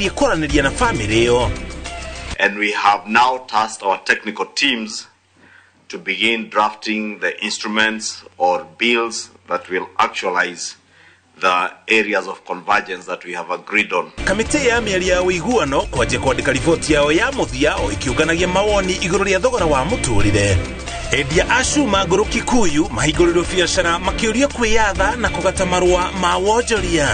Kwaranĩria na bamĩrĩ ĩyo. And we have now tasked our technical teams to begin drafting the instruments or bills that will actualize the areas of convergence that we have agreed on. Kamĩtĩ ya mĩario ya ũiguano kwanjia kwandĩka riboti yao ya mũthia o ĩkĩũnganagia mawoni igũrũ rĩa thogora wa mũtũrĩre. Endia a cuma ngũrũ Kikuyu mahingũrĩrwo biacara makĩũrio kwĩyatha na kũgata marũa ma wonjoria.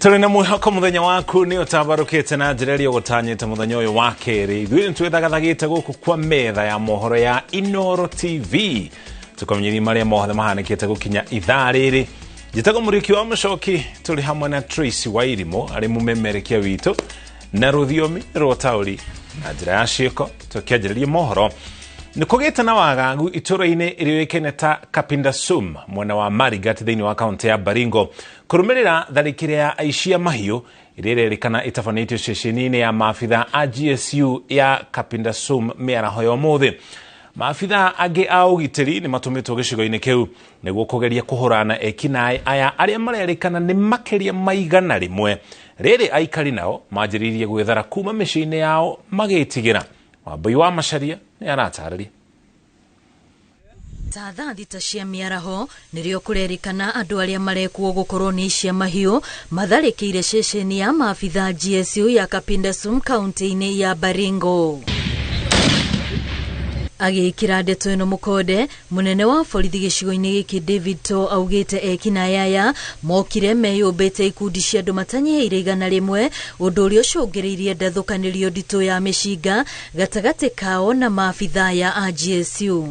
Tũrĩ na mwĩhoko mũthenya waku nĩ ũtambarũkĩte na njĩra ĩrĩa ũgũtanyĩte mũthenya ũyũ wa kerĩ. Ithuĩ nĩ twĩthagathagĩte gũkũ kwa metha ya mohoro ya Inooro TV tũkamenyithia marĩa mothe mahanĩkĩte gũkinya ithaa rĩrĩ. Njĩtagwo Mũriũki wa Mũcoki, tũrĩ hamwe na Tracy Wairimu arĩ mũmemerekia witũ na rũthiomi rwa ũtaũri na njĩra ya ciĩko. Tũkĩanjĩrĩria mohoro, nĩ kũgĩte na wagagu itũra-inĩ rĩũĩkaine ta Kapindasum mwena wa Marigat thĩinĩ wa kaunti ya Baringo kũrũmĩrĩra tharĩkĩra ya aici a mahiũ ĩrĩa ĩrerĩkana ĩtabanĩtio ceceni-inĩ ya maabitha a GSU ya Kapindasum mĩaraho ya ũmũthĩ. Maabitha angĩ a ũgitĩri nĩ matũmĩtwo gĩcigo-inĩ kĩu nĩguo kũgeria kũhũrana ekinaĩ aya arĩa marerĩkana nĩ makĩria ma 100. Rĩrĩ aikari nao manjĩrĩirie gwĩthara kuma mĩciĩ-inĩ yao magĩtigĩra. Wambui wa Macharia nĩ aratarĩria. Ta thaa 6 cia mĩaraho nĩrĩo kũrerĩkana andũ arĩa marekwo gũkorwo nĩ icia mahiũ matharĩkĩire ceceni ya maabitha GSU ya Kapindasum kaunti-inĩ ya Baringo. Agĩkĩra ndeto ĩno mũkonde, mũnene wa borithi gĩcigo-inĩ gĩkĩ David To augĩte ekinaĩ aya mokire meyũmbĩte ikundi cia andũ matanyihĩire 100, ũndũ ũrĩa ũcũngĩrĩirie ndathũkanĩrio nditũ ya mĩcinga gatagatĩ kao na maabitha ya a GSU.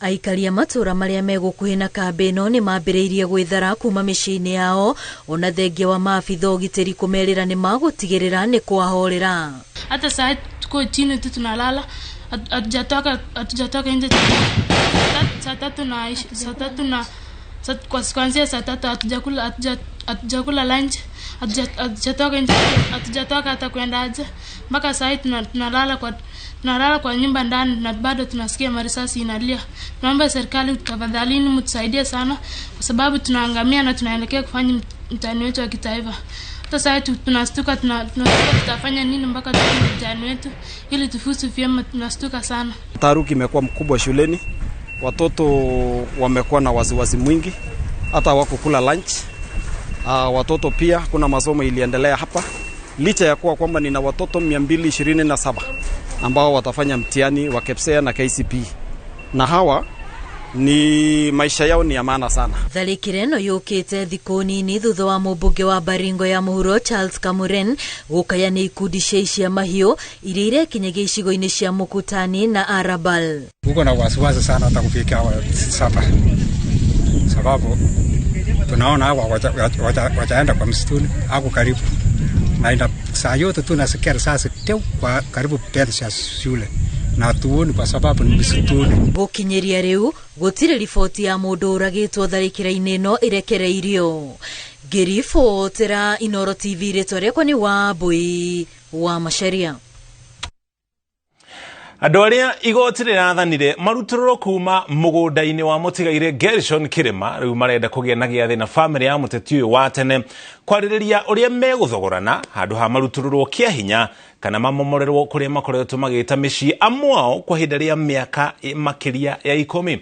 Aikari a matũra marĩa me gũkuhĩ na kambĩ ĩno nĩ mambĩrĩirie gwĩthara kuma mĩciĩ-inĩ yao, ona thengia wa maabitha ũgitĩri kũmerĩra nĩ magũtigĩrĩra nĩ kwahorera. Hata saa tuko chini tu tunalala, hatujatoka nje. Saa tatu na kuanzia saa tatu hatujakula lunch, hatujatoka nje, hatujatoka hata kwenda haja. Mpaka saa hii tunalala kwa nyumba ndani na bado tunasikia marisasi inalia. Tunaomba serikali tafadhalini mtusaidie sana kwa sababu tunaangamia na tunaelekea kufanya mtihani wetu wa kitaifa. Hata saa hii tunastuka, tutafanya nini mpaka tufanye mtihani wetu ili tufuzu vyema? Tunastuka sana. Taharuki imekuwa mkubwa shuleni, watoto wamekuwa na wasiwasi mwingi, hata hawakukula lunch. Watoto pia kuna masomo iliendelea hapa licha ya kuwa kwamba nina watoto 227 ambao watafanya mtihani wa KPSEA na KCPE, na hawa ni maisha yao ni ya maana sana. Tharĩkĩra ĩno yũkĩte thikũ nini thutha wa mũmbunge wa Baringo ya mũhuro Charles Kamuren gũkaya nĩ ikundi cia icia mahiũ iria irekinyagia icigo-inĩ cia Mukutani na Arabal. Uko na wasiwasi sana hata kufikia saba, sababu tunaona hawa wataenda kwa msituni hapo karibu, na ina saa yote tunasikia risasi teu kwa karibu fence ya shule na tuoni kwa sababu ni msituni. Gũkinyĩria rĩu gũtirĩ riboti ya mũndũ ũragĩtwo tharĩkĩra-inĩ ĩno ĩrekereirio. Ngĩribotera Inooro TV, rĩtwa rĩakwa nĩ Wambui wa Macharia. Andũ arĩa igoti rĩrathanire marutũrũrwo kuma mũgũnda-inĩ wa mũtigaire Gershon Kirima rĩu marenda kũgĩa na gĩathĩ na bamĩrĩ ya mũteti ũyũ wa tene kwarĩrĩria ũrĩa megũthogorana handũ ha marutũrũrwo kĩa hinya kana mamomorerwo kũrĩa makoretwo magĩta mĩciĩ amwe ao kwa ihinda rĩa mĩaka makĩria ya 10.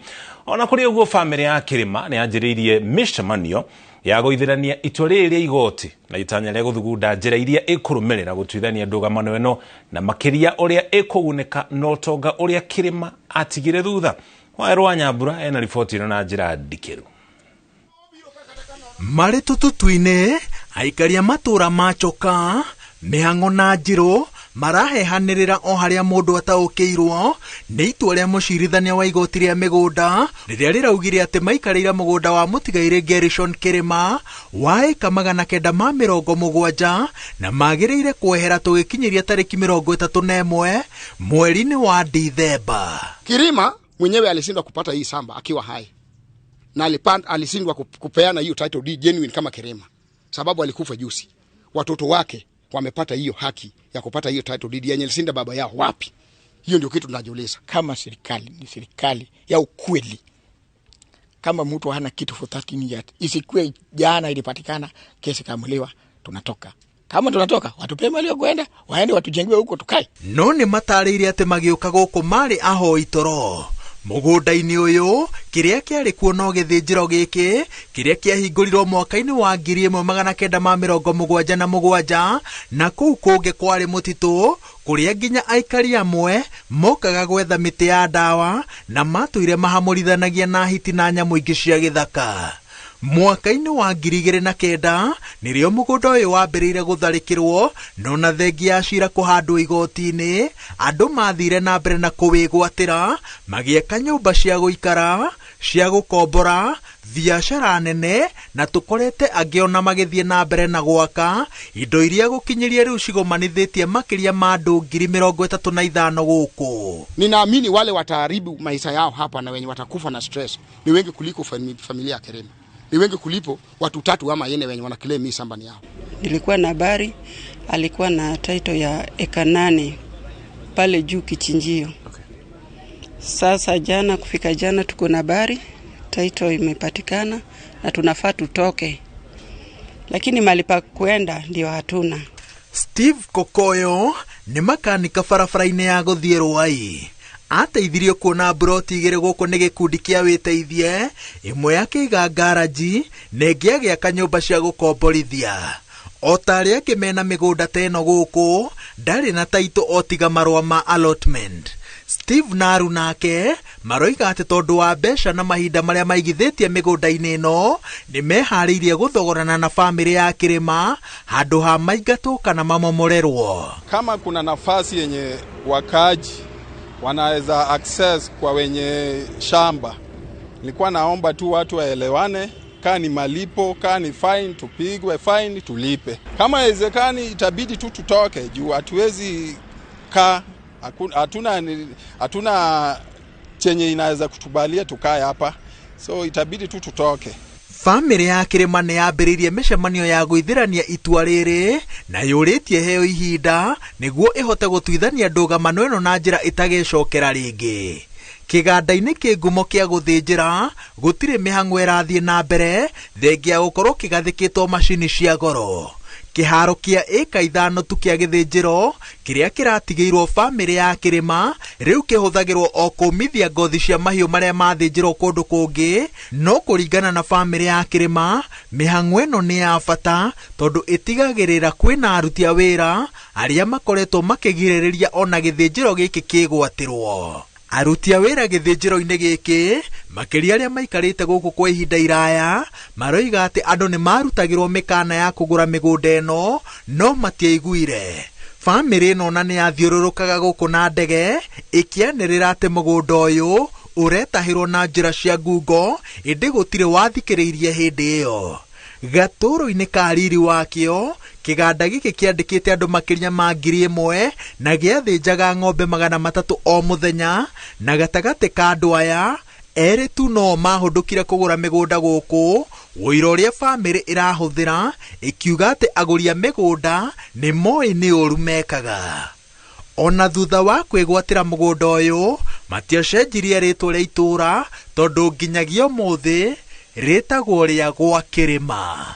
Ona kũrĩ ũguo bamĩrĩ ya Kirima nĩ yanjĩrĩirie mĩcemanio ya gũithĩrania itua rĩrĩ rĩa igoti na itanya rĩa gũthugunda njĩra iria ĩkũrũmĩrĩra gũtuithania ndũgamano ĩno na makĩria ũrĩa ĩkũgunĩka na ũtonga ũrĩa Kirima atigire thutha. Waerũ wa Nyambura ena riboti ĩno na njĩra ndikĩru. Marĩ tũtutu-inĩ, aikari a matũra ma Choka, Mĩhang'o na Njirũ marahehanĩrĩra o harĩa mũndũ ataũkĩirwo nĩ itua rĩa mũcirithania wa igoti rĩa mĩgũnda rĩrĩa rĩraugire atĩ maikarĩire mũgũnda wa mũtigairĩ Gershon Kirima wa ĩka 970 na magĩrĩire kwehera tũgĩkinyĩria tarĩki 31 mweri-inĩ wa Dithemba. Kirima Mwenyewe alishindwa kupata hii shamba akiwa hai, na alishindwa kupeana hiyo title deed genuine kama Kirima, sababu alikufa juzi. Watoto wake wamepata hiyo haki ya kupata hiyo title deed yenye alishinda baba yao wapi? Hiyo ndio kitu tunajiuliza. Kama serikali ni serikali ya ukweli, kama mtu hana kitu for 13 years, isikuwe jana ilipatikana kesi kaamuliwa, tunatoka. Kama tunatoka, watupe mali ya kwenda, waende watujengewe huko tukae. No nĩ matarĩirie atĩ magĩũka gũkũ marĩ ahoi toro mũgũnda-inĩ ũyũ. Kĩrĩa kĩarĩ kuo no gĩthĩnjĩro gĩkĩ kĩrĩa kĩahingũrirwo mwaka-inĩ wa 1977, na kũu kũngĩ kwarĩ mũtitũ kũrĩa nginya aikari amwe mokaga gwetha mĩtĩ ya ndawa na matũire mahamũrithanagia na hiti na nyamũ ingĩ cia gĩthaka. Mwaka-inĩ wa 2009 nĩrĩo mũgũnda ũyũ wambĩrĩire gũtharĩkĩrwo, no na thengia ya cira kũhandwo igoti-inĩ, andũ mathire na mbere na kũwĩgwatĩra, magĩaka nyũmba cia gũikara, cia gũkombora, biacara nene, na tũkorete angĩ ona magĩthiĩ na mbere na gwaka indo iria gũkinyĩria rĩu cigomanithĩtie makĩria ma andũ 35,000 gũkũ. Ninaamini wale wataharibu maisha yao hapa na wenye watakufa na stress ni wengi kuliko familia ya Kirima, ni wengi kulipo watu 3 ama 4 wenye wanaclaim hii shamba ni yao. Nilikuwa na habari alikuwa na title ya eka 8 pale juu kichinjio. Okay. Sasa jana kufika jana tuko na habari title imepatikana na tunafaa tutoke, lakini mahali pa kwenda ndio hatuna. Steve Kokoyo ni makanika barabara-inĩ ya gũthiĩ Ruai. Ateithirio kuona mburoti 2 gũkũ nĩ gĩkundi kĩa wĩteithie, ĩmwe akĩiga ngaraji na ĩngĩ agĩaka nyũmba cia gũkomborithia. O ta arĩa angĩ mena mĩgũnda ta ĩno gũkũ, ndarĩ na taitũ o tiga marũa ma allotment. Steve Naru nake maroiga atĩ tondũ wa mbeca na mahinda marĩa maigithĩtie mĩgũnda-inĩ ĩno, nĩ meharĩirie gũthogorana na bamĩrĩ ya Kirima handũ ha maingatwo kana mamomorerwo. Kama kuna nafasi yenye wakaaji wanaweza access kwa wenye shamba, nilikuwa naomba tu watu waelewane. Kaa ni malipo, kaa ni fine, tupigwe fine, tulipe. Kama haiwezekani itabidi tu tutoke juu hatuwezi kaa, hatuna chenye inaweza kutubalia tukae hapa, so itabidi tu tutoke. Bamĩrĩ ya Kirima nĩ yambĩrĩirie mĩcemanio ya gwĩthirania itua rĩrĩ na yũrĩtie heo ihinda nĩguo ĩhote gũtuithania ndũgamano ĩno na njĩra ĩtagecokera rĩngĩ. Kĩganda-inĩ kĩ ngumo kĩa gũthĩnjĩra gũtirĩ mĩhang'o ĩrathiĩ na mbere thengia ya gũkorwo kĩgathĩkĩtwo macini cia goro. Kĩharo kĩa ĩka 5 tu kĩa gĩthĩnjĩro kĩrĩa kĩratigĩirwo bamĩrĩ ya Kirima rĩu kĩhũthagĩrwo o kũmithia ngothi cia mahiũ marĩa mathĩnjĩrwo kũndũ kũngĩ. No kũringana na bamĩrĩ ya Kirima, mĩhang'o ĩno nĩ ya bata tondũ ĩtigagĩrĩra kwĩna aruti a wĩra arĩa makoretwo makĩgirĩrĩria ona gĩthĩnjĩro gĩkĩ kĩgwatĩrwo. Aruti a wĩra gĩthĩnjĩro-inĩ gĩkĩ makĩria arĩa maikarĩte gũkũ kwa ihinda iraya maroiga atĩ andũ nĩ marutagĩrwo mĩkana ya kũgũra mĩgũnda ĩno no matiaiguire. Bamĩrĩ ĩno ona nĩ yathiũrũrũkaga gũkũ na ndege ĩkĩanĩrĩra atĩ mũgũnda ũyũ ũretahĩrwo na njĩra cia ngungo, ĩndĩ gũtirĩ wathikĩrĩirie hĩndĩ ĩyo. Gatũrũ-inĩ ka riri wakĩo, kĩganda gĩkĩ kĩandĩkĩte andũ makĩria ma 1,000 na gĩathĩnjaga ng'ombe 300 o mũthenya, na gatagatĩ ka andũ aya erĩ tu no mahũndũkire kũgũra mĩgũnda gũkũ, ũira ũrĩa bamĩrĩ ĩrahũthĩra ĩkiuga atĩ agũri a mĩgũnda nĩ moĩ nĩ ũru mekaga. Ona thutha wa kwĩgwatĩra mũgũnda ũyũ matiacenjirie rĩtwa rĩa itũũra tondũ nginyagia ũmũthĩ rĩtagwo rĩa gwa Kirima.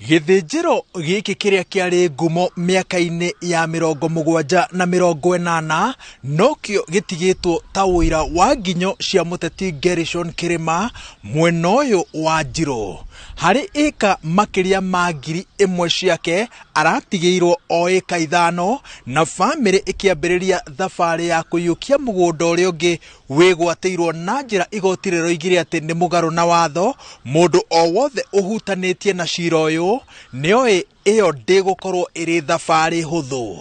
Gĩthĩnjĩro gĩkĩ kĩrĩa kĩarĩ ngumo mĩaka-inĩ ya 70 na 80 nokĩo gĩtigĩtwo ta ũira wa nginyo cia mũteti Gerishon Kirima mwena ũyũ wa Njirũ. Harĩ ĩka makĩria ma 1,000 ciake aratigĩirwo o ĩka 5 na bamĩrĩ ĩkĩambĩrĩria thabarĩ ya kũiyũkia mũgũnda ũrĩa ũngĩ wĩgwatĩirwo na njĩra igoti rĩroigire atĩ nĩ mũgarũ na watho. Mũndũ o wothe ũhutanĩtie na cira ũyũ nĩoĩ ĩyo ndĩgũkorwo ĩrĩ thabarĩ hũthũ.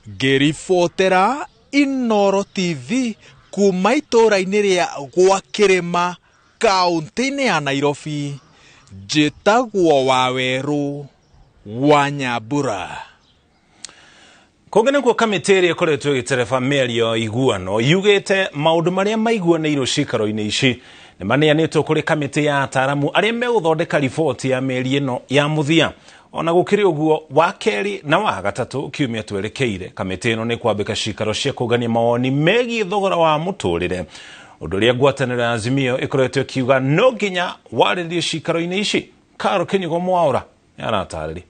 Ngĩribotera Inooro TV kuma itũũra-inĩ rĩa gwa Kirima kaũntĩ-inĩ ya Nairobi, njĩtagwo Wawerũ wa Nyambura. Kũngĩ nĩkuo kamĩtĩ ĩrĩa ĩkoretwo ĩgĩtereba mĩario ya iguano yugĩte maũndũ marĩa maiguanĩirwo ciikaro-inĩ ici nĩ maneanĩtwo kũrĩ kamĩtĩ ya ataaramu arĩa megũthondeka riboti ya mĩeri ĩno ya mũthia. Ona gũkĩrĩ ũguo, wa kerĩ na wa gatatũ kiumia twerekeire, kamĩtĩ ĩno nĩ kwambĩka ciikaro cia kũngania mawoni megiĩ thogora wa mũtũrĩre, ũndũ ũrĩa ngwatanĩro ya Azimio ĩkoretwo ĩkiuga no nginya warĩrĩrio ciikaro-inĩ ici. Karo Kĩnyugo Mwaũra nĩaratarĩria.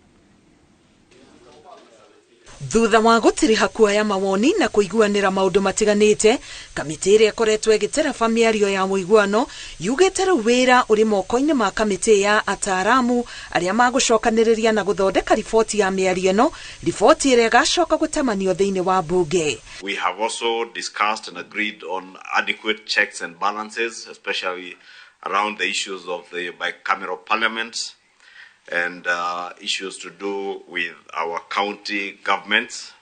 Thutha wa gũtiriha kuoya mawoni na kũiguanĩra maũndũ matiganĩte, kamĩtĩ ĩrĩa ĩkoretwo ĩgĩtereba mĩario ya mũiguano yugĩte rĩu wĩra ũrĩ moko-inĩ ma kamĩtĩ ya ataaramu arĩa magũcokanĩrĩria na gũthondeka riboti ya mĩario ĩno, riboti ĩrĩa ĩgacoka gũtemanio thĩinĩ wa mbunge. We have also discussed and agreed on adequate checks and balances, especially around the issues of the bicameral parliament and issues to do with our county governments.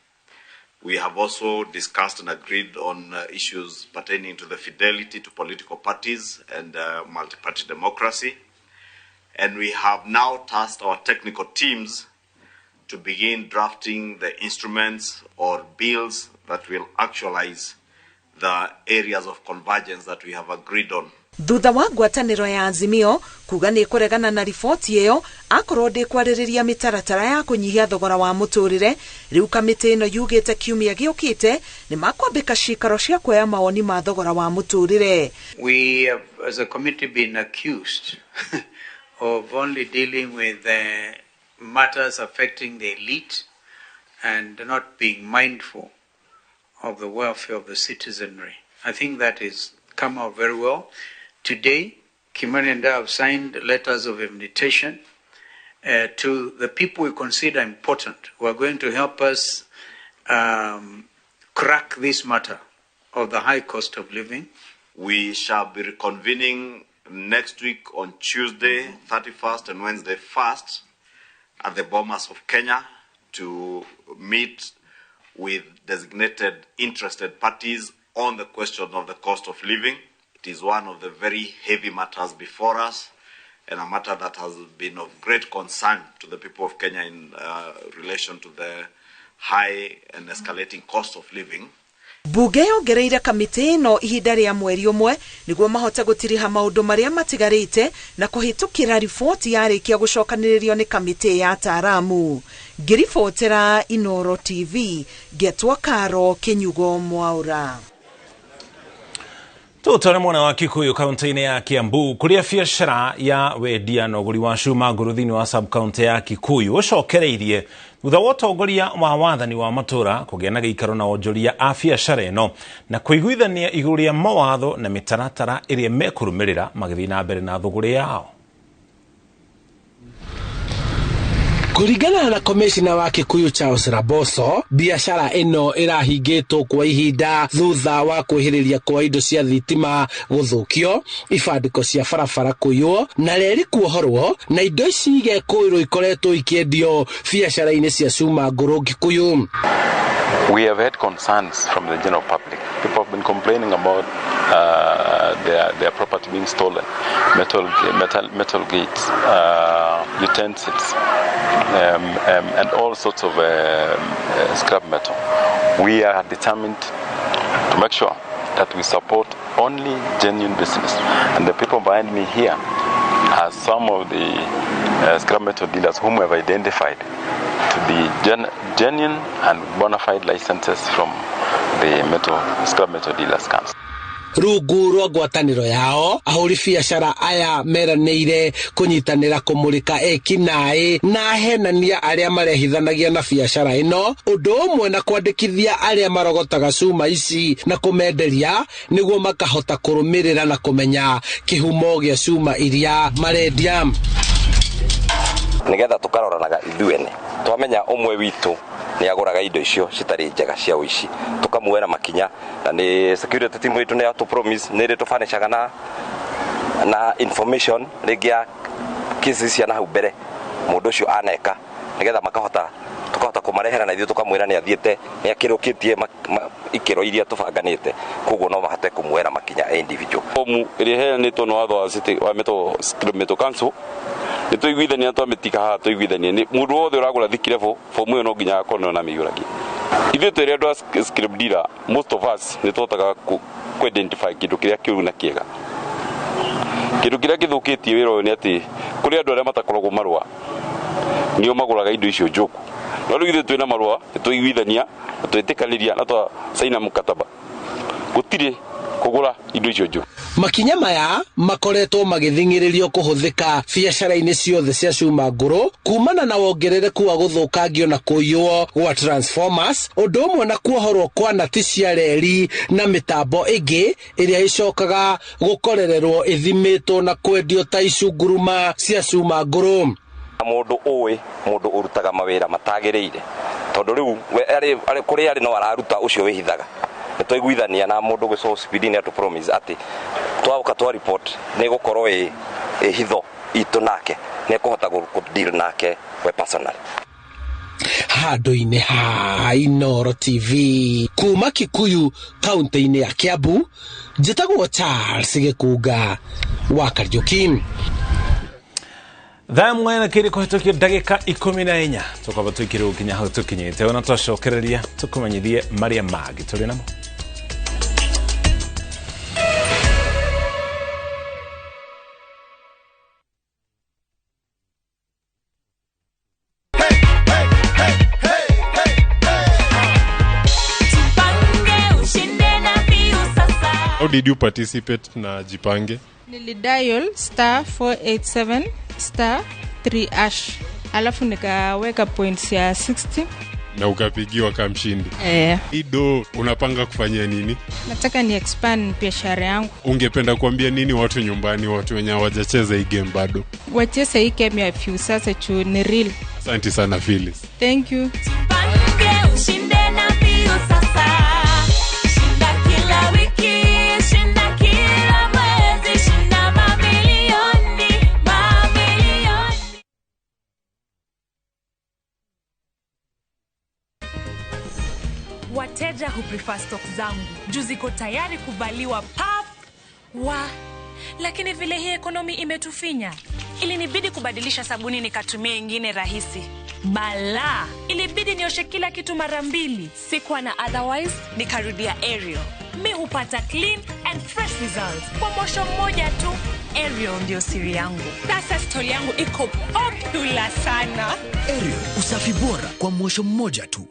We have also discussed and agreed on issues pertaining to the fidelity to political parties and multi-party democracy. And we have now tasked our technical teams to begin drafting the instruments or bills that will actualize the areas of convergence that we have agreed on. Thutha wa ngwatanĩro ya Azimio kuga nĩ ĩkũregana na riboti ĩyo akorwo ndĩkwarĩrĩria mĩtaratara ya kũnyihia thogora wa mũtũrĩre, rĩu kamĩtĩ ĩno yugĩte kiumia gĩũkĩte nĩ makwambĩka ciikaro cia kuoya mawoni ma thogora wa mũtũrĩre. We have, as a committee, been accused of only dealing with matters affecting the elite and not being mindful of the welfare of the citizenry. I think that has come out very well. Today, Kimani and I have signed letters of invitation to the people we consider important who are going to help us crack this matter of the high cost of living. We shall be reconvening next week on Tuesday 31st and Wednesday 1st at the Bomas of Kenya to meet with designated interested parties on the question of the cost of living. It is one of the very heavy matters before us and a matter that has been of great concern to the people of Kenya in relation to the high and escalating cost of living. Bunge yongereire kamĩtĩ ĩno ihinda rĩa mweri ũmwe nĩguo mahote gũtiriha maũndũ marĩa matigarĩte na kũhĩtũkĩra riboti yarĩkia gũcokanĩrĩrio nĩ kamĩtĩ ya ataaramu. Ngĩribotera Inoro TV, ngetwo Karo Kĩnyugo Mwaũra. Tũtware mwena wa Kikuyu kaunti-inĩ ya Kiambu kũrĩa biacara ya wendia na ũgũri wa cuma ngũrũ thĩinĩ wa sub county ya Kikuyu ũcokereirie thutha wa ũtongoria wa wathani wa matũra kũgĩa na gĩikaro na onjoria a biacara ĩno na kũiguithania igũrũ rĩa mawatho na mĩtaratara ĩrĩa mekũrũmĩrĩra magĩthiĩ na mbere na thũgũrĩ yao. Kũringana na komishina wa Kikuyu Charles Raboso, biacara ĩno ĩrahingĩtwo kwa ihinda thutha wa kwĩhĩrĩria kwa indo cia thitima gũthũkio, ibandĩko cia barabara kũiywo na reri kuohorwo, na indo ici igekũĩrwo ikoretwo ikĩendio biacara-inĩ cia cuma ngũrũ Kikuyu. We have had concerns from the general public. People have been complaining about their property being stolen, metal gates, utensils, and all sorts of scrap metal. We are determined to make sure that we support only genuine business. And the people behind me here are some of the scrap metal dealers whom we have identified to be genuine and bona fide licenses from the scrap metal dealers council. Rungu rwa ngwatanĩro yao ahũri biacara aya meranĩire kũnyitanĩra kũmũrĩka ekinaĩ na ahenania arĩa marehithanagia na biacara ĩno, ũndũ ũmwe na kwandĩkithia arĩa marogotaga cuma ici na kũmenderia nĩguo makahota kũrũmĩrĩra na kũmenya kĩhumo gĩa cuma iria marendia. Nigetha tũkaroranaga ithuene twamenya ũmwe witũ nĩ agũraga indo icio citarĩ njega cia ũici tũkamuoera makinya, na nĩ security team itũ nĩ yatũ promise nĩ ĩrĩ tũbanishaga na information rĩngĩ ya cases cia na hau mbere mũndũ ũcio aneka, nĩgetha makahota tũkahota kũmarehera na ithuĩ tũkamwĩra nĩ athiĩte nĩ akĩrũkĩtie ikĩro iria tũbanganĩte, koguo no mahote kũmuoera makinya individual. Fomu ĩrĩa ĩheanĩtwo nĩ watho wa city wa metal council nĩ tũiguithania twamĩtiga haha tũiguithanie nĩ mũndũ wothe ũragũra thikirebo fomu ĩyo no nginya akorwo na mĩiyũragia. Ithuĩ twĩrĩ andũ a script dealer, most of us nĩ tũhotaga ku identify kĩndũ kĩrĩa kĩũru na kĩega. Kĩndũ kĩrĩa gĩthũkĩtie wĩra ũyũ nĩ atĩ kũrĩ andũ arĩa matakoragwo marũa, nĩo magũraga indo icio njũku. No rĩu ithuĩ twĩna marũa, nĩ twaiguithania na twetĩkanĩria na twacaina mũkataba, gũtirĩ kũgũra indo icio njũku. Makinya maya makoretwo magĩthing'ĩrĩrio kũhũthĩka biacara-inĩ ciothe cia cuma ngũrũ kumana na wongerereku wa gũthũkangio na kũiywo gwa transformers, ũndũ ũmwe na kuohorwo kwa nati cia reri na mĩtambo ĩngĩ ĩrĩa ĩcokaga gũkorererwo ĩthimĩtwo na kwendio ta icunguruma cia cuma ngũrũ. Mũndũ ũĩ mũndũ ũrutaga mawĩra matagĩrĩire, tondũ rĩu arĩ kũrĩa arĩ no araruta ũcio wĩhithaga. Nĩ twaiguithania na mũndũ gwĩcwo CPD nĩ atũ promise atĩ twaũka twa report nĩ ĩgũkorwo ĩ hitho itũ nake, nĩ ekũhota gũ deal nake we personally. Handũ-inĩ ha Inooro TV kuma Kikuyu kaunti-inĩ ya Kiambu, njĩtagwo Charles Gĩkunga wa Kariuki. Thaa ĩmwe na kĩrĩ kũhetũkia ndagĩka 14 tũkwamba tũikĩre gũkinya hau tũkinyĩte, ona twacokereria tũkũmenyithie marĩa mangĩ tũrĩ namo. How did you participate na Jipange? Nilidial star 487 star 3 hash. Alafu nikaweka points ya 60. Na ukapigiwa kama mshindi. Ido, unapanga kufanyia nini? Nataka ni expand biashara yangu. Ungependa kuambia nini watu nyumbani, watu wenye hawajacheza hii game bado? Wacheze hii game ya few sasa chu ni real. Asante sana Phyllis. Thank you. Jipange ushinde na Viusasa. Shinda kila wiki, shinda kila mwezi, shinda mamilioni, mamilioni. Wateja huprefer stock zangu juu ziko tayari kuvaliwa pap wa. Lakini vile hii ekonomi imetufinya, ilinibidi kubadilisha sabuni nikatumia ingine rahisi. Bala, ilibidi nioshe kila kitu mara mbili. Sikuwa na otherwise, nikarudia Ariel. Mi hupata clean and fresh results kwa mosho mmoja tu. Ariel ndio siri yangu. Sasa story yangu iko popular sana. Ariel, usafi bora kwa mosho mmoja tu.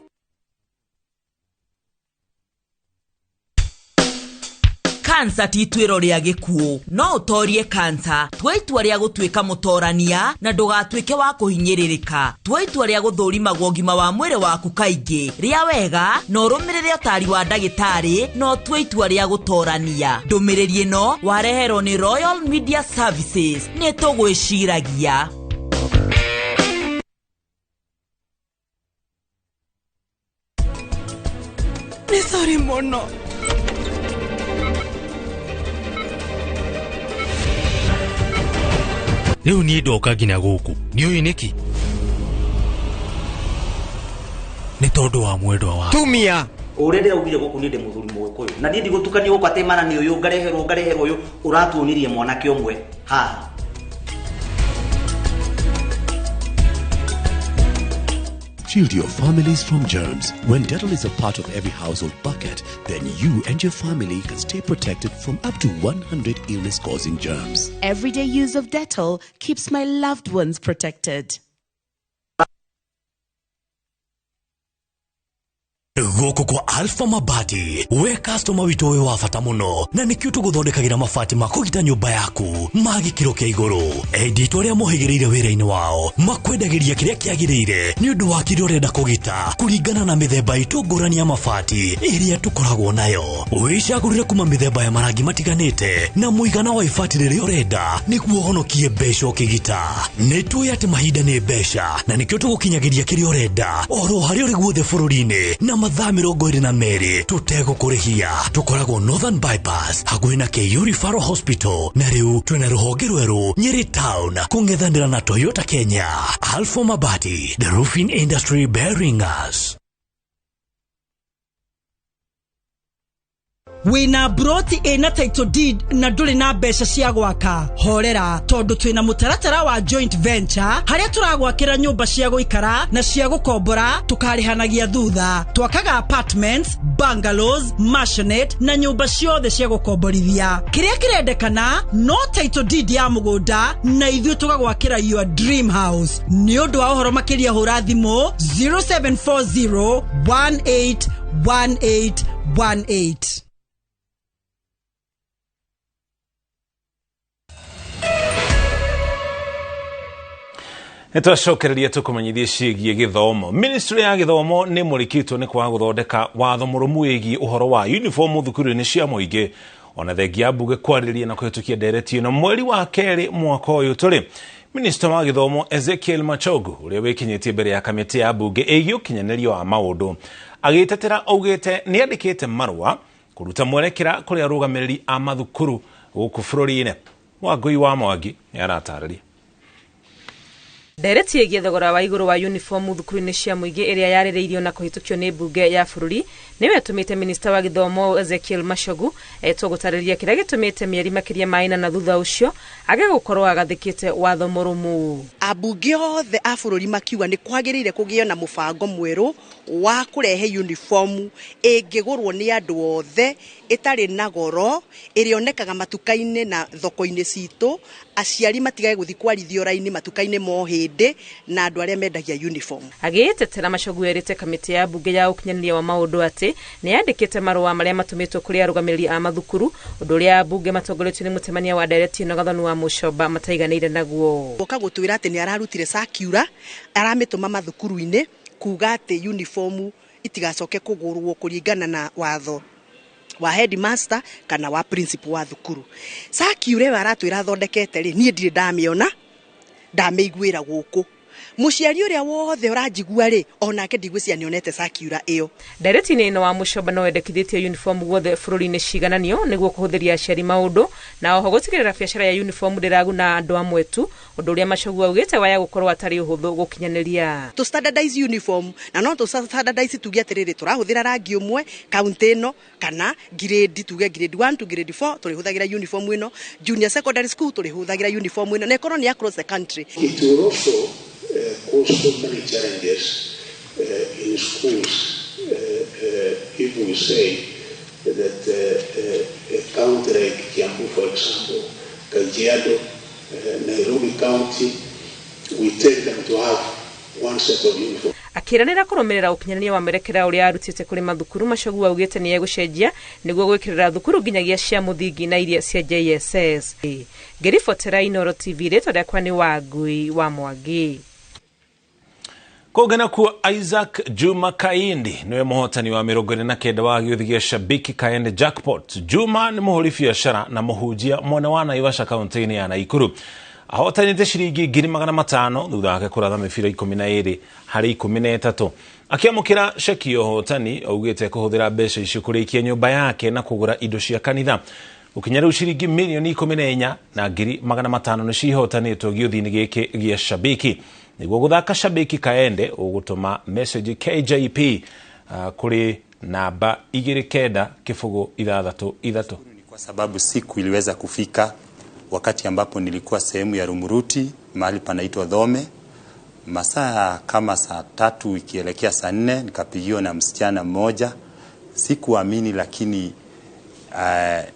Kansa ti ituĩro rĩa gĩkuũ, no ũtorie kansa. Tua itua rĩa gũtuĩka mũtorania na ndũgatuĩke wa kũhinyĩrĩrĩka. Tua itua rĩa gũthũrimagwo ũgima wa mwĩrĩ waku kaingĩ. Rĩa wega na ũrũmĩrĩre ũtari wa ndagĩtarĩ, na ũtue itua rĩa gũtorania. Ndũmĩrĩri ĩno wareherwo nĩ Royal Media Services. Nĩ tũgwĩciragia. Nĩ sorry mũno. Rĩu niĩ ndoka nginya gũkũ nĩũĩ nĩkĩ? Nĩ tondũ wa mwendwa wa tumia ũrĩa ndĩraugire gũkũ niĩ ndĩ mũthuri mũgĩkũyũ na niĩ ndigũtukania gũkũ atĩ mana nĩ ũyũ ngareherwo ũyũ ũratuonirie mwanake ũmwe haha. Shield your families from germs. When Dettol is a part of every household bucket, then you and your family can stay protected from up to 100 illness-causing germs. Everyday use of Dettol keeps my loved ones protected. Gũkũ kwa Alpha Mabati, we customer witũ wĩ wa bata mũno, na nĩkĩo tũgũthondekagĩra mabati ma kũgita nyũmba yaku ma gĩkĩro kĩa igũrũ. Endi arĩa mohĩgĩrĩire wĩra-inĩ wao makwendagĩria kĩrĩa kĩagĩrĩire nĩ ũndũ wa kĩrĩa ũrenda kũgita kũringana na mĩthemba itũ ngũrani ya mabati ĩrĩa tũkoragwo nayo. Wĩcagũrĩre kuma mĩthemba ya marangi matiganĩte na mũigana wa ibati rĩrĩa ũrenda nĩguo ũhonokie mbeca ũkĩgita. Nĩ tũĩ atĩ mahinda nĩ mbeca na nĩkĩo tũgũkinyagĩria kĩrĩa ũrenda oro harĩa ũrĩ guothe bũrũri-inĩ na mathaa 22 tũtegũkũrĩhia. Tũkoragwo Northern Bypass hakuhĩ na KU Referral Hospital, na rĩu twĩna rũhonge rwerũ Nyeri Town kũng'ethanĩra na Toyota Kenya. Alpha Mabati, the roofing industry bearing us. Wĩna broti ĩna title deed na ndũrĩ na mbeca cia gwaka, horera tondũ twĩna mũtaratara wa joint venture harĩa tũragwakĩra nyũmba cia gũikara na cia gũkombora tũkarĩhanagia thutha. Twakaga apartments, bungalows, maisonette na nyũmba ciothe cia gũkomborithia. Kĩrĩa kĩrendekana no title deed ya mũgũnda na ithuĩ tũgagwakĩra your dream house. Nĩ ũndũ wa ũhoro makĩria hũra thimũ 0740 18 18 18. Nĩtwacokereria tũkũmenyithie ciĩgiĩ gĩthomo. Ministry ya gĩthomo nĩ mũrĩkĩtwo nĩ kwaga gũthondeka watho mũrũmu wĩgiĩ ũhoro wa uniform thukuru-inĩ cia mũingĩ, ona thengia mbunge kwarĩrĩria na kũhĩtũkia ndereti ĩno mweri wa kerĩ mwaka ũyũ tũrĩ. Minista wa gĩthomo Ezekiel Machogu ũrĩa wĩkinyĩtie mbere ya kamĩtĩ ya mbunge ĩgiĩ ũkinyanĩria wa maũndũ agĩtetera augĩte nĩandĩkĩte marũa kũruta mwerekera kũrĩ arũgamĩrĩri a mathukuru gũkũ bũrũri-inĩ. Wangũi wa Mwangi nĩaratarĩria. Ndereti ĩgiĩ thogora wa igũrũ wa uniform thukuru-inĩ cia mũingĩ ĩrĩa yarĩrĩirio na kũhĩtũkio nĩ mbunge ya bũrũri nĩwe ĩtũmĩte minista wa gĩthomo Ezekiel Machogu etwo gũtarĩria kĩrĩa gĩtũmĩte mĩeri makĩria ma ĩna na thutha ũcio age gũkorwo agathĩkĩte watho mũrũmu. Ambunge othe a bũrũri makiuga nĩ kwagĩrĩire kũgĩo na mũbango mwerũ wa kũrehe uniform ĩngĩgũrwo nĩ andũ othe ĩtarĩ na goro, ĩrĩonekaga matuka-inĩ na thoko-inĩ citũ, aciari matigage gũthiĩ kwarithio raini matuka-inĩ mo hĩndĩ na andũ arĩa mendagia uniform. Agĩĩtetera Machogu erĩte kamĩtĩ ya mbunge ya ũkinyanĩria wa maũndũ atĩ nĩyandĩkĩte marũa marĩa matũmĩtwo kũrĩ arũgamĩrĩri a mathukuru, ũndũ ũrĩa ambunge matongoretio nĩ mũtemania wa ndereti ĩno Gathoni wa Mũcomba mataiganĩire naguo. Oka gũtwĩra atĩ nĩ ararutire circular aramĩtũma mathukuru-inĩ kuga atĩ uniform itigacoke kũgũrwo kũringana na watho wa headmaster kana wa principal wa thukuru. Circular ĩyo aratwĩra athondekete rĩ, niĩ ndirĩ ndamĩona, ndamĩiguĩra gũkũ. Mũciari ũrĩa wothe ũranjigua rĩ, onake ndigwĩciria nĩonete circular ĩyo. Ndereti-inĩ ĩno wa Mũcomba no wendekithĩtie uniform guothe bũrũri-inĩ cigananio nĩguo kũhũthĩria aciari maũndũ na oho gũtigĩrĩra biacara ya uniform ndĩraguna andũ amwe tu, ũndũ ũrĩa Machogu augĩte waya gũkorwo atarĩ ũhũthũ gũkinyanĩria. Tũ standardize uniform na no tũ standardize tuge atĩrĩrĩ tũrahũthĩra rangi ũmwe kaunti ĩno kana grade, tuge grade 1 to grade 4 tũrĩhũthagĩra uniform ĩno, junior secondary school tũrĩhũthagĩra uniform ĩno na ĩkorwo nĩ across the country. It will also cause so many challenges in schools if we say that a county like Kiambu, for example, Kajiado, Nairobi County, we tell them to have one set of uniform. Akĩranĩra kũrũmĩrĩra ũkinyanĩria wa mwerekera ũrĩa arutĩte kũrĩ mathukuru, Machogu augĩte nĩ egũcenjia nĩguo gwĩkĩrĩra thukuru nginyagia cia mũthingi na iria cia JSS. Ngĩribotera Inooro TV, rĩtwa rĩakwa nĩ Wangui wa Mwangi. Kũngĩ nakuo Isaac Juma Kaindi niwe mũhotani wa 49 wa gĩũthi gĩa Shabiki Kaende Jackpot. Juma nĩ mũhũri biacara na mũhunjia mwena wa Naivasha kaunti-inĩ ya Nakuru. Ahotanĩte ciringi 500,000 thutha wake kũratha mĩbira 12 harĩ 13. Akĩamũkĩra ceki ya ũhotani augĩte kũhũthĩra mbeca icio kũrĩkia nyũmba yake na kũgũra indo cia kanitha. Gũkinya rĩu ciringi mirioni 14 na 500,000 nĩ cihotanĩtwo gĩũthi-inĩ gĩkĩ gĩa Shabiki. Nĩguo gũthaka Shabiki Kaende ũgũtũma message KJP kũrĩ namba 290663. Kwa sababu siku iliweza kufika wakati ambapo nilikuwa sehemu ya Rumuruti mahali panaitwa Dhome, masaa kama saa 3 ikielekea saa 4 nikapigiwa na msichana mmoja. Sikuamini, lakini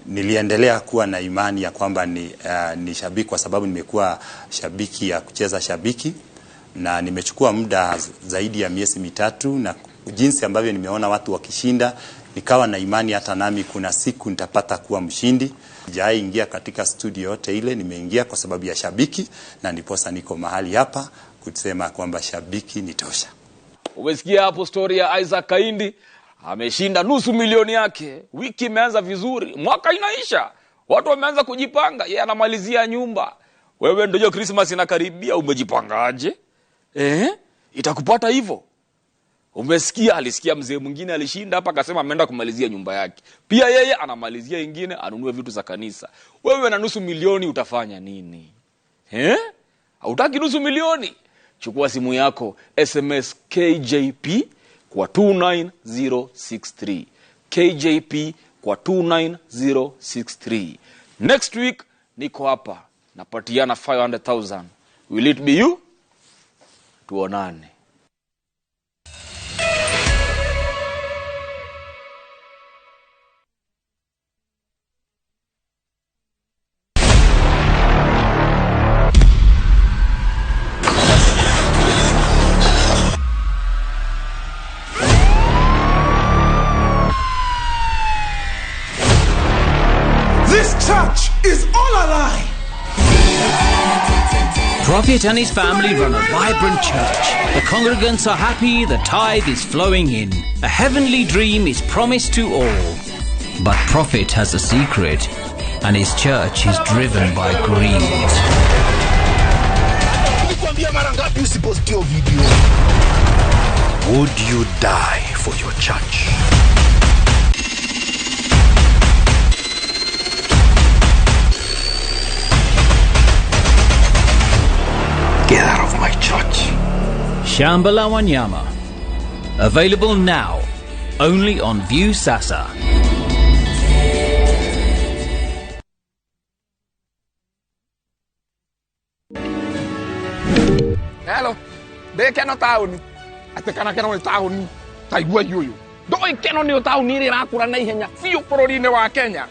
niliendelea kuwa na imani ya kwamba ni shabiki, kwa sababu nimekuwa shabiki ya kucheza shabiki na nimechukua muda zaidi ya miezi 3, na jinsi ambavyo nimeona watu wakishinda nikawa na imani hata nami kuna siku nitapata kuwa mshindi. Sijaingia katika studio yote ile, nimeingia kwa sababu ya shabiki, na ndiposa niko mahali hapa kusema kwamba shabiki ni tosha. Umesikia hapo story ya Isaac Kaindi, ameshinda 500,000 yake. Wiki imeanza vizuri, mwaka inaisha, watu wameanza kujipanga, yeye anamalizia nyumba. Wewe ndio Christmas inakaribia, umejipangaje? Itakupata hivyo. Umesikia, alisikia mzee mwingine alishinda hapa akasema ameenda kumalizia nyumba yake. Pia yeye anamalizia ingine anunue vitu za kanisa. Wewe na 500,000 utafanya nini? Hautaki 500,000? Chukua simu yako, SMS KJP kwa 29063. KJP kwa 29063. Next week niko hapa napatiana 500,000. Will it be you? Tuonane. This church is all a lie. Prophet and his family run a vibrant church. The congregants are happy, the tithe is flowing in. A heavenly dream is promised to all. But Prophet has a secret, and his church is driven by greed. Would you die for your church? Get out of my church. Shamba la Wanyama. Available now, only on View Sasa. Hello. Ndĩ keno taũni. Atĩ kana keno nĩ taũni. Ta igua ũyũ. Ndũĩ keno nĩ taũni ĩrĩa ĩrakũra na ihenya biũ bũrũri-inĩ wa Kenya.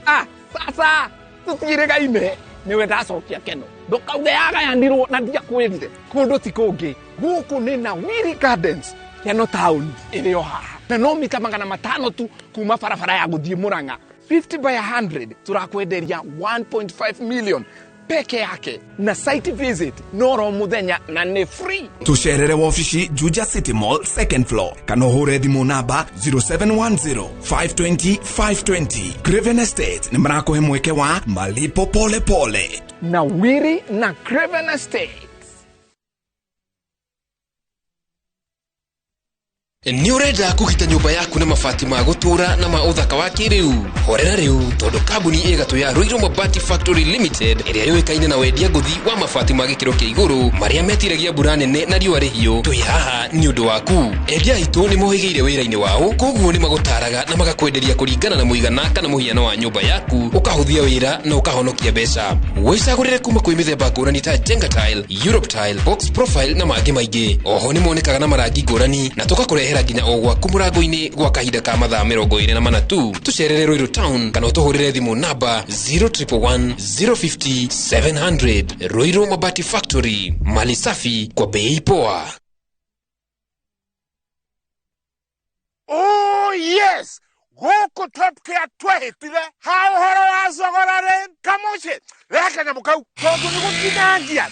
Ah, sasa tũtiĩrĩgaine. Nĩwe ndacokia keno. Ndũkauge yagayanirwo na ndiakwĩrire. Kũndũ ti kũngĩ. Gũkũ nĩ na Wiri Gardens. Keno taũni ĩrĩ o haha. Na no mita 500 tu kuma barabara ya gũthiĩ Murang'a. 50 by 100 turakwenderia 1.5 million peke yake na site visit noro muthenya na nĩ free. Tucerere wabici Juja City Mall second floor kana ũhũre thimũ namba 0710 520 520. Craven Estate nĩ marakũhe mweke wa malipo pole pole. Na Wiri na Craven Estate. Nĩ ũrenda kũgita nyũmba yaku na mabati ma gũtũũra na ma ũthaka wa kĩrĩu? Horera rĩu tondũ kambuni ĩgatũ ya Ruiru Mabati Factory Limited ĩrĩa yũĩkaine na wendia ngũthi wa mabati ma gĩkĩro kĩa igũrũ marĩa metiragia mbura nene na riũa rĩhiũ, twĩ haha nĩ ũndũ waku. Endia aitũ nĩ mohĩgĩire wĩra-inĩ wao, koguo nĩ magũtaraga na magakwenderia kũringana na mũigana kana mũhiano wa nyũmba yaku, ũkahũthia wĩra na ũkahonokia mbeca. Wĩcagũrĩre kuma kwĩ mĩthemba ngũrani ta Jenga Tile, Europe Tile, Box Profile na mangĩ maingĩ. Oho nĩ monekaga na marangi ngũrani na tũgakũrehera nginya o gwaku mũrango-inĩ gwa kahinda ka mathaa 24 tu. Tũcerere Ruiru Town kana ũtũhũrĩre thimũ namba 0111 050 700. Ruiru Mabati Factory, mali safi kwa bei poa. Oh yes, gũkũ Top Care twehĩtire ha ũhoro wa thogora rĩ kamũciĩ rehe kanyamũ kau tondũ nĩ gũtinangia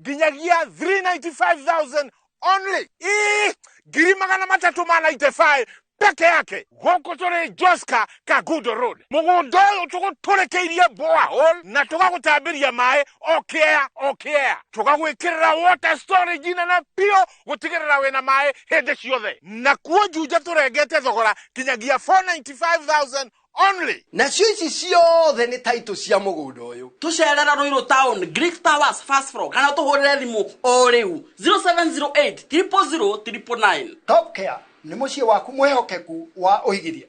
nginyagia 395,000 only. Ii, 395,000 peke yake. Gũkũ tũrĩ Joska Kagudo Road. Mũgũnda ũyũ tũgũtũrĩkĩirie borehole na tũgagũtambĩria maĩ o kĩea o kĩea. Tũgagwĩkĩrĩra water storage nene biũ gũtigĩrĩra wĩna maĩ hĩndĩ ciothe. Na kuo Juja tũrengete thogora kinyagia 495,000 only. Nacio ici ciothe nĩ taitũ cia mũgũnda ũyũ. Tũcerera Ruiru Town, Greek Towers first floor kana ũtũhũrĩre thimũ o rĩu 0708 000 999. Top Care nĩ mũciĩ waku mwĩhokeku wa ũigithia.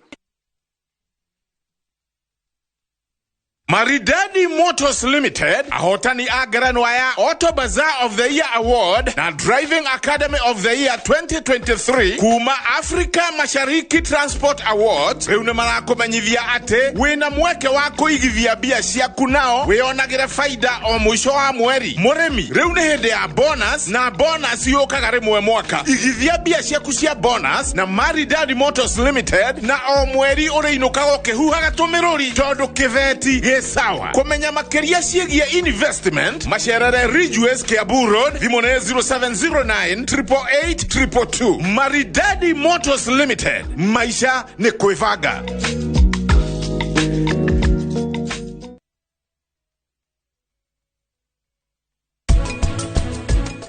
Maridadi Motors Limited, ahotani a ngerenwa ya Auto Bazaar of the Year Award na Driving Academy of the Year 2023 kuma Africa Mashariki Transport Awards riu nĩ marakũmenyithia atĩ wĩna mweke wa kũigithia mbia ciaku nao wĩonagĩre faida o mũico wa mweri. Mũrĩmi, rĩu nĩ hĩndĩ ya bonus na bonus yũkaga rĩmwe mwaka. Igithia mbia ciaku cia bonus na Maridadi Motors Limited na o mweri ũrĩinũkaga ũkĩhuhaga tũmĩrũri tondũ kĩbeti sawa. Kũmenya makĩria ciĩgiĩ investment macerere Ridgeways Kiambu Road, thimũ nĩ 0709 888 222. Maridadi Motors Limited, maisha nĩ kwĩbanga.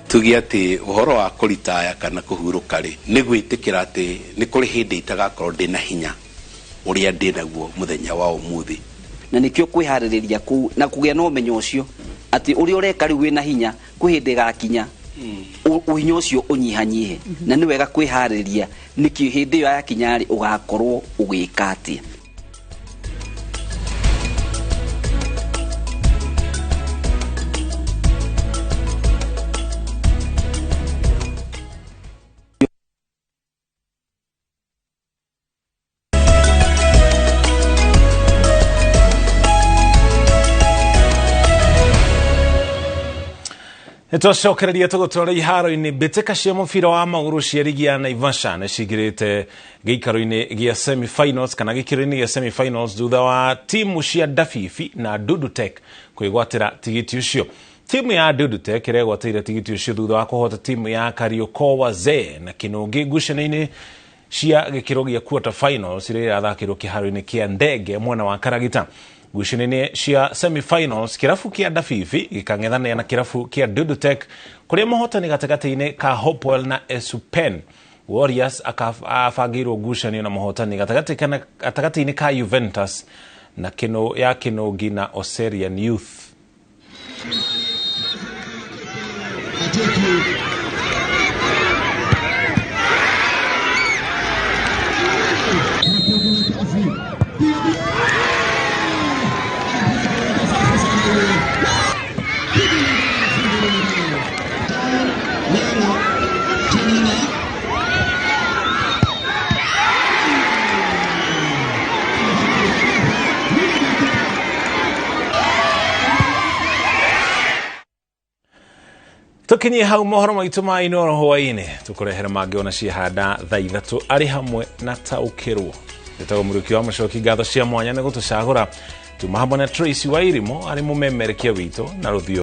Tuge atĩ ũhoro wa kũritaya kana kũhurũka rĩ nĩ gwĩtĩkĩra atĩ nĩ kũrĩ hĩndĩ itagakorwo ndĩna hinya ũrĩa ndĩnaguo mũthenya wa ũmũthĩ. Na nikio kwiharĩrĩria kũu na kũgĩa na ũmenyo ũcio atĩ ũrĩa ũreka rĩu wĩna hinya kwĩ hĩndĩ ĩgakinya Ũhinya ũcio ũnyihanyihe na nĩ wega kwĩharĩria nĩkĩ hĩndĩ ĩyo yakinya rĩ ũgakorwo ũgĩka atĩa. Nitwacokereria tũgũtwara iharo-inĩ mbĩtĩka cia mũbira wa magũrũ cia rigi ya Naivasha nĩ cingĩrĩte gĩikaro-inĩ gĩa semi-finals kana gĩkĩro-inĩ gĩa semi-finals thutha wa timu cia Dafifi na Dudutek kwĩgwatĩra tigiti ũcio. Timu ya Dudutek ĩregwatĩire tigiti ũcio thutha wa kũhota timu ya Kariokor Wazee na Kĩnũngĩ ngucanio-inĩ cia gĩkĩro gĩa quarter finals iria irathakĩrwo kĩharo-inĩ kĩa Ndege mwena wa Karagita. Ngucanio-inĩ cia semi-finals kĩrabu kĩa Dafifi gĩkang'ethanĩra na kĩrabu kĩa Dudutek kũrĩa mũhotani gatagatĩ-inĩ ka Hopewell na Esupen. Warriors abangĩirwo ngucanio na mũhotani gatagatĩ-inĩ ka Juventus na kĩno ya Kĩnũngi na Oserian Youth. Tukinyie hau mohoro maitu ma Inooro hwaini tukurehera mangĩ ona ciahanda thaa 3 arĩ hamwe na taũkĩrwo. Ndĩtagwo Mũrĩki wa Mũcoki, ngatho cia mwanya nĩ gũtũcagũra. Tuma hamwe na Tracy Wairimo arĩ mũmemerekia witũ na rũthio.